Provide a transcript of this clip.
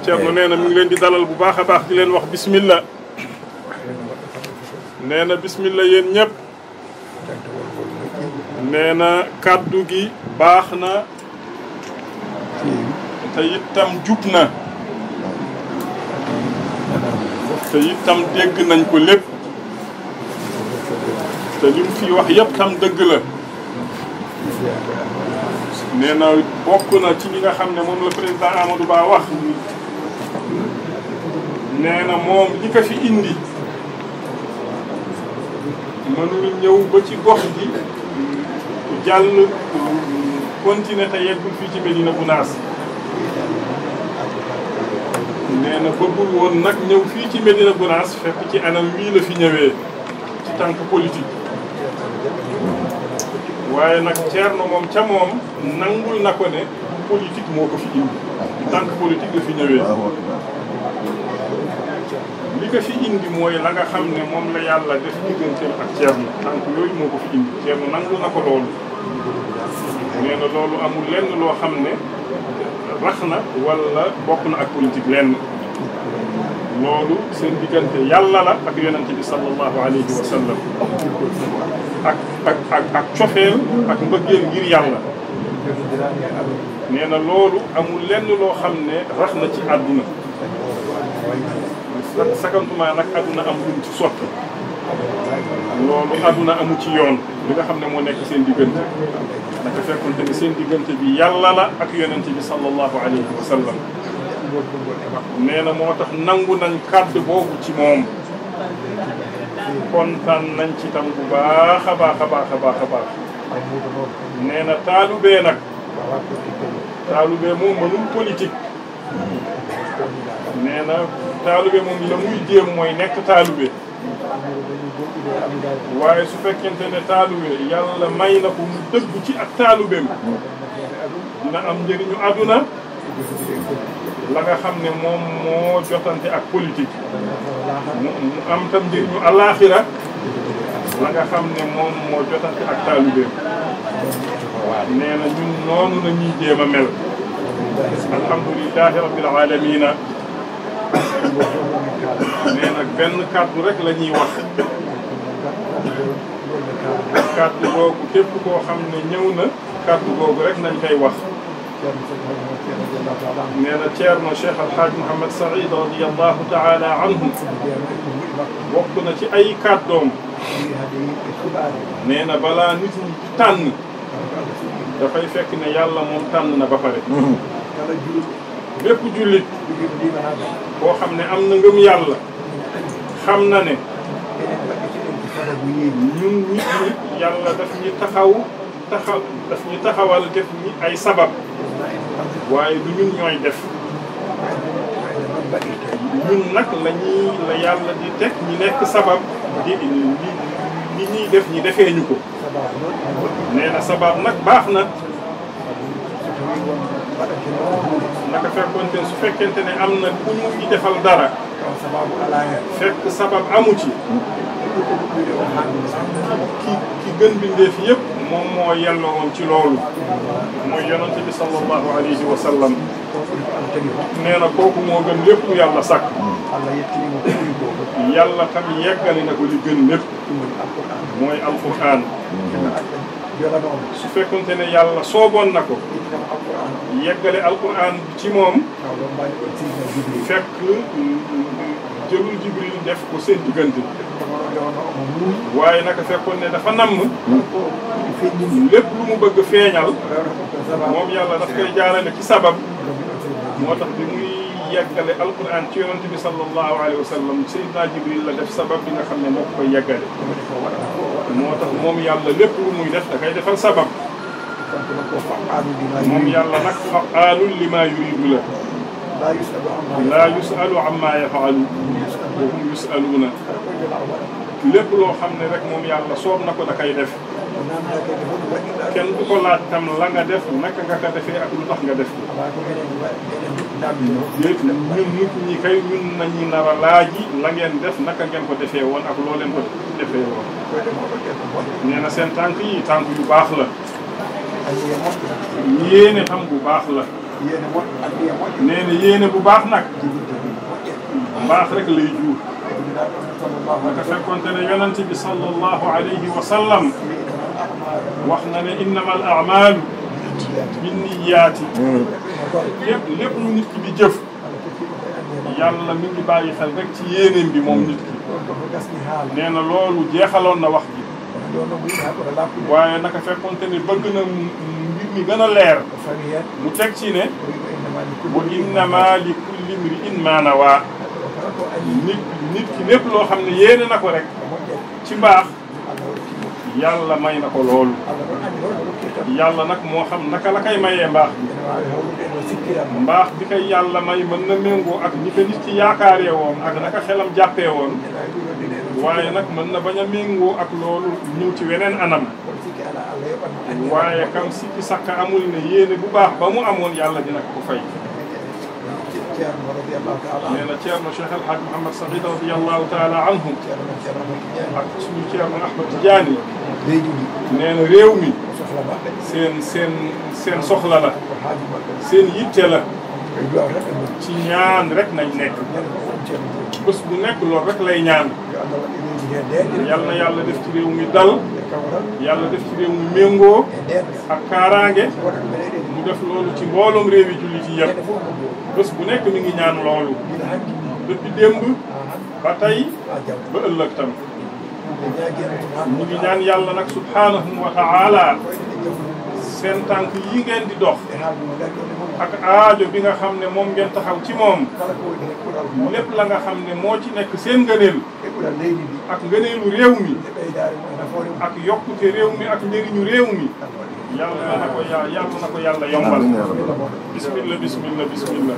Thierno nee na mi ngi leen di dalal bu baax a baax di leen wax bismillah. nee na bismillah yéen ñëpp. nee na kàddu gi baax na. te itam jub na. te itam dégg nañ ko lépp. te li mu fi wax yëpp tam dëgg la. nee na bokk na ci li nga xam ne moom la président Amadou Ba wax. nee na moom li ko fi indi. mënul ñëw ba ci gox gi. jàll continuer te yeggul fii ci Médina Gounass. nee na bëggul woon nag ñëw fii ci Médina Gounass fekk ci anam wii la fi ñëwee ci tànk politique. waaye nag Thierno moom ca moom nangul na ko ne politique moo ko fi indi tànk politique la fi ñëwee. li ko fi indi mooy la nga xam ne moom la yàlla def digganteem ak Thierno tànk yooyu moo ko fi indi Thierno nangul na ko loolu. nee na loolu amul lenn loo xam ne rax na wala bokk na ak politique lenn. loolu seen diggante yàlla la ak yonente bi sallallahu alayhi wa sallam. ak cofeel ak mbëggeel ngir yàlla. nee na loolu amul lenn loo xam ne rax na ci àdduna. sakantuma nag àdduna am luñ ci sotti. loolu àdduna amu ci yoon li nga xam ne moo nekk seen diggante. naka fekkonte ne seen diggante bi yàlla la ak yonente bi sallallahu alayhi wa sallam. nee na moo tax nangu nañ kàddu boobu ci moom. kontaan nañ ci tam bu baax a baax a baax a baax a baax. nee na taalubee nag. taalubee moom mënul politique. nee na taalube moom la muy jéem mooy nekk taalube. waaye su fekkente ne taalube yàlla may na ko mu dëgg ci ak taalubeem. dina am njëriñu àdduna. la nga xam ne moom moo jotante ak politique. mu am tam njëriñu alaaxira. la nga xam ne moom moo jotante ak taalubeem. nee na ñun noonu la ñuy jéem a mel. alhamdulilahi rabbil alamina. nee na benn kàddu rek la ñuy wax. kàddu googu képp koo xam ne ñëw na kàddu googu rek nañ koy wax. nee na Thierno Cheikh Al Hadj Mouhamed Saïd radiyallahu taala anhu bokk na ci ay kàddoom. nee na balaa nit ñi di tànn dafay fekk ne yàlla moom tànn na ba pare. bépp jullit boo xam ne am na ngëm yàlla xam na ne ñun nit ñi yàlla daf ñu daf ñu taxawal def ñi ay sabab waaye du ñun ñooy def. ñun nag la yàlla di teg ñi nekk sabab di li ñuy def ñi defee ñu ko. nee na sabab nag baax na. naka fekkonte su fekkente ne am na ku ñu defal dara fekk sabab amu ci ki gën bindeef yëpp moom moo yelloo woon ci loolu mooy yonante bi sallallahu alayhi wa sallam. nee na kooku moo gën lépp yàlla sàkk. yàlla tam yeggali na ko li gën lépp mooy alquran. su fekkonte ne yàlla sooboon na ko yeggale alquran ci moom fekk jëlul Jibril def ko seen diggante. waaye naka fekkoon ne dafa namm lépp lu mu bëgg feeñal moom yàlla daf koy jaarale ci sabab. moo tax bi muy yeggale alquran ci yonent bi sallallahu alayhi wa sallam Seydina Jibril la def sabab bi nga xam ne moo ko koy yeggale. moo tax moom yàlla lépp lu muy def da koy defal sabab. moom yàlla nag fa'aalun limaa yuriidu la. laa yusalu amma yafaalu wa hum yusaluuna. lépp loo xam ne rek moom yàlla soob na ko da koy def. kenn du ko laaj tam la nga def naka nga ko defee ak lu tax nga def. léegi ñun nit ñi kay ñun nañu nar a laaji la ngeen def naka ngeen ko defee woon ak loo leen ko defee woon. nee na seen tànk yi tànk yu baax la. yéene tam bu baax la. nee na yéene bu baax nag baax rek lay jur. naka fekkonte ne yonent bi sallallahu alayhi wa sallam wax na ne innamal a'maalu binniyaati. lépp lu nit ki di jëf yàlla mi ngi bàyyi xel rek ci yéeneem bi moom nit ki. nee na loolu jeexaloon na wax ji. waaye naka fekkonte ne bëgg na mbir mi gën a leer mu teg ci ne wa innama li kulli imri'in ma nawaa. nit ki lépp loo xam ne yéene na ko rek ci mbaax yàlla may na ko loolu. yàlla nag moo xam naka la koy mayee mbaax bi. mbaax bi koy yàlla may mën na méngoo ak ñi ko nit ki yaakaaree woon ak naka xelam jàppee woon. waaye nag mën na bañ a méngoo ak loolu ñëw ci weneen anam. waaye kam sikki sakka amul ne yéene bu baax ba mu amoon yàlla dina ko fay. nee na Ceerno Cheikh El Hadj Mouhamed Sakhir radiyallahu taala anhu ak suñu Ceerno Ahmad Tidiane nee na réew mi seen soxla la seen yitte la ci ñaan rek nañ nekk bés bu nekk loolu rek lay ñaan. yal na yàlla def ci réew mi dal yàlla def ci réew mi méngoo ak kaaraange mu def loolu ci mbooloom réew yi jullit yi yëpp. bés bu nekk mi ngi ñaan loolu depuis démb ba tey ba ëllëg tam. ñu ngi ñaan yàlla nag subhanahu wa ta'ala seen tànk yi ngeen di dox ak aajo bi nga xam ne moom ngeen taxaw ci moom lépp la nga xam ne moo ci nekk seen ngëneel ak ngëneelu réew mi ak yokkute réew mi ak njëriñu réew mi yàlla na ko yàlla yombal. bismillah bismillah bismillah.